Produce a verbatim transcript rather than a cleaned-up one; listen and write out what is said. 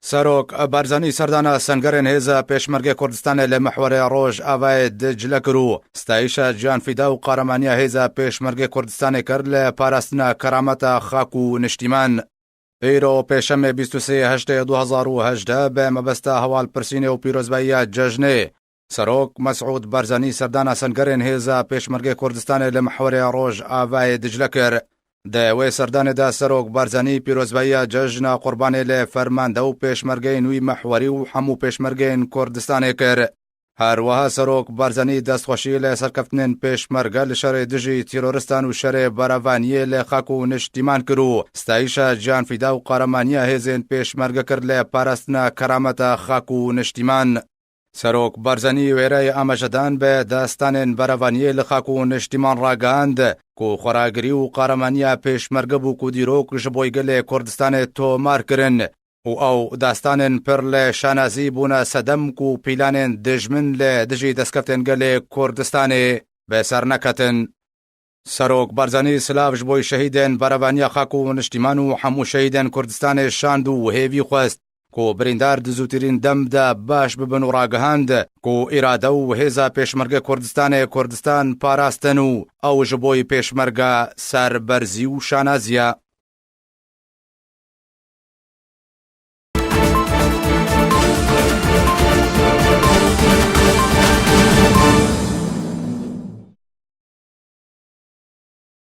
Serok Barzanî serdana sengerên Hêza Pêşmergê Kurdistanê li mihwerê Rojavayê Dicle kir û stayîşa ciyanfîda û qaramaniya Hêza Pêşmergê Kurdistanê kir li parastina kerameta xak û niştîman. Îro pêşemê bîst û sê heştê du hezar û hejdeh bi mebesta hewalpirsînê û pîrozbayiya cejnê, Serok Mesûd Barzanî serdana sengerên Hêza Pêşmergê Kurdistanê li mihwerê Rojavayê Dicle kir. Di wê serdanê de Serok Barzanî pîrozbayiya cejna qurbanê li fermande û pêşmergeyên wî mihwerî û hemû pêşmergeyên Kurdistanê kir. Her wiha Serok Barzanî destxweşî li serkeftinên pêşmerge li şerê dijî terorîstan û şerê berevaniyê li xak û niştîman kir û stayîşa ciyanfîda û qaramaniya hêzên pêşmerge kir li parastina kerameta xak û niştîman. Serok Barzanî wêreyê amajedan bi dastanên berevaniyê li xak û niştîman ragihand ku xweragirî û qaramaniya pêşmerge bû ku dîrok ji bo gelê Kurdistanê tomar kirin û ew dastanên pir li şanazî bûne sedem ku pîlanên dijmin li dijî destkeftên gelê Kurdistanê bi ser neketin. Serok Barzanî silav ji bo şehîdên berevaniya xak û niştîman û hemû şehîdên Kurdistanê şand û hêvî xwest ku birîndar di zûtirîn dem de baş bibin û ragihand ku îrade û hêza pêşmerge Kurdistanê Kurdistan parastin û ew ji bo pêşmerge serberzî û şanazî ye.